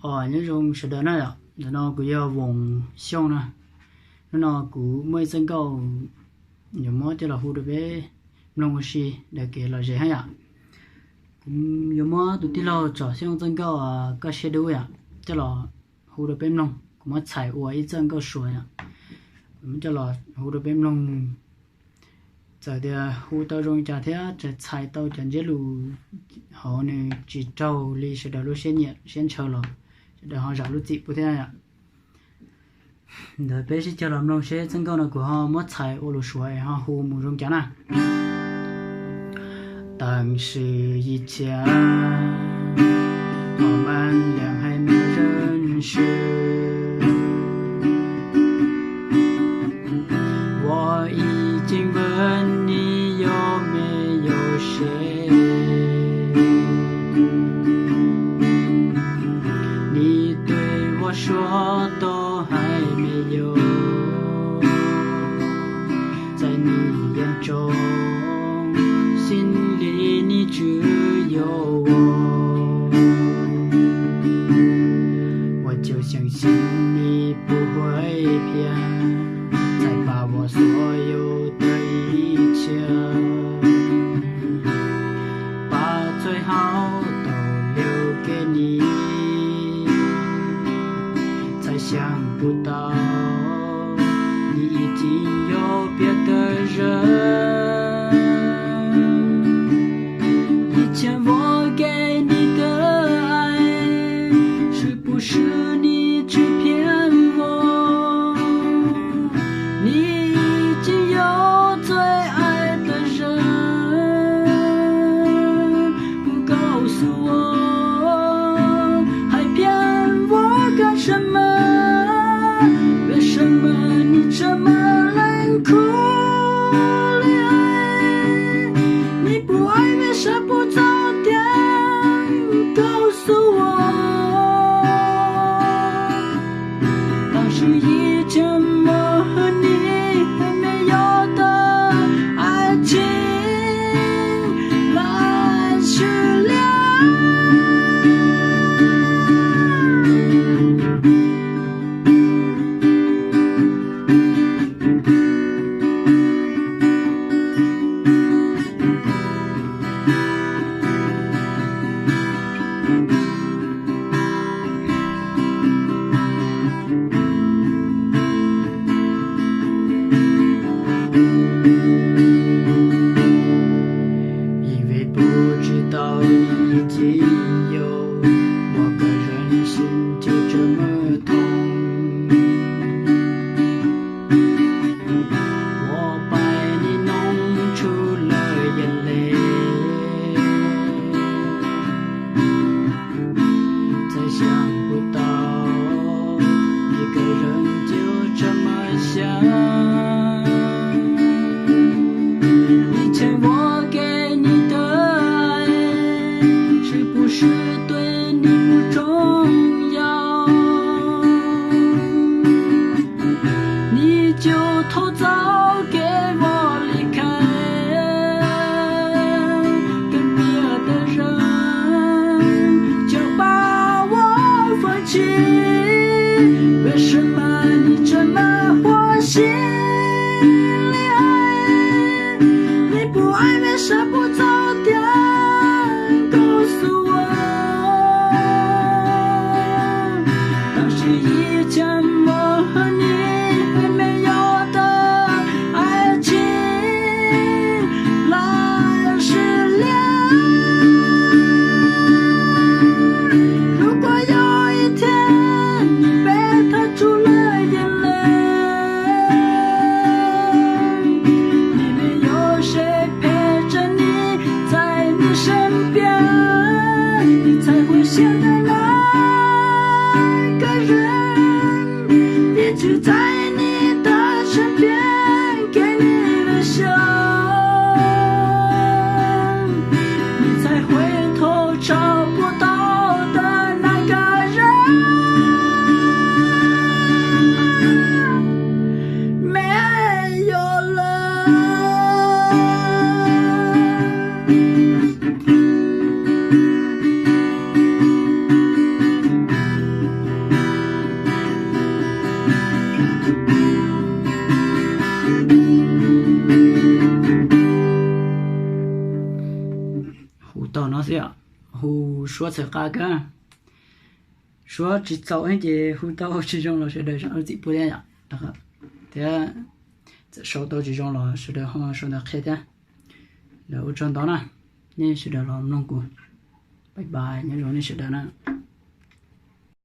Os, nyob zoo sawv daws na yom, ntawm no kuv yog Voos Xyooj na. Hnub no kuv muaj ib txoj nkauj yuav muab coj los hu rau peb mloog ua si daws kev lom zem hab yom. Kuv yuav muab tus tij laug Tsom Xyooj txoj nkauj Koj Siab Dub yom coj los hu rau peb mloog. Kuv muab txhais ua ib txoj nkauj Suav yom, kuv muab coj los hu rau peb mloog. Txawm tias hu tau zoo li cas thiab txhais tau cov ntsiab lus hauv nws tsis raug li sawv daws lub siab nyiam siab ntshaw los sawv daws ho zam lub txim pub thiab yom. Ntawd peb sib cog los mloog seb txoj nkauj no kuv ho muab txhais ua lus Suav es ho hu mus zoo cas na. 但是以前我们俩还没认识， 我已经问你有没有谁，你对我说都还没有。在你眼中，心里你只有我。 我就相信你不会骗，才把我所有的一切，把最好都留给你，才想不到你已经有别的人。 以前我给你的爱，是不是你欺骗我？你已经有最爱的人，不告诉我，还骗我干什么？为什么你这么冷酷？ 你不爱为啥不早点告诉我？当时以前我和你还没有的爱情来试炼。 因为不知道你已经有我个人心，就这么痛。我把你弄出了眼泪，再想不到一个人就这么想。以前我给你的爱，是不是对你不重要？你就偷偷给我离开，跟别的人就把我放弃。为什么你这么火？ 心里爱，你不爱为啥不早点告诉我？ No xwb yom, hu suab txhawm qab kawg. Suab tsis txaus ces hu tau tsis zoo los sawv daws zam lub txim pub thiab yom. Thiab txawm sau tau tsis zoo los sawv daws ho sau ntawv qhia thiab. Lawv ua tsaug ntau na, nej sawv daws los mloog kuv. Bye bye, nyob zoo nej sawv daws na.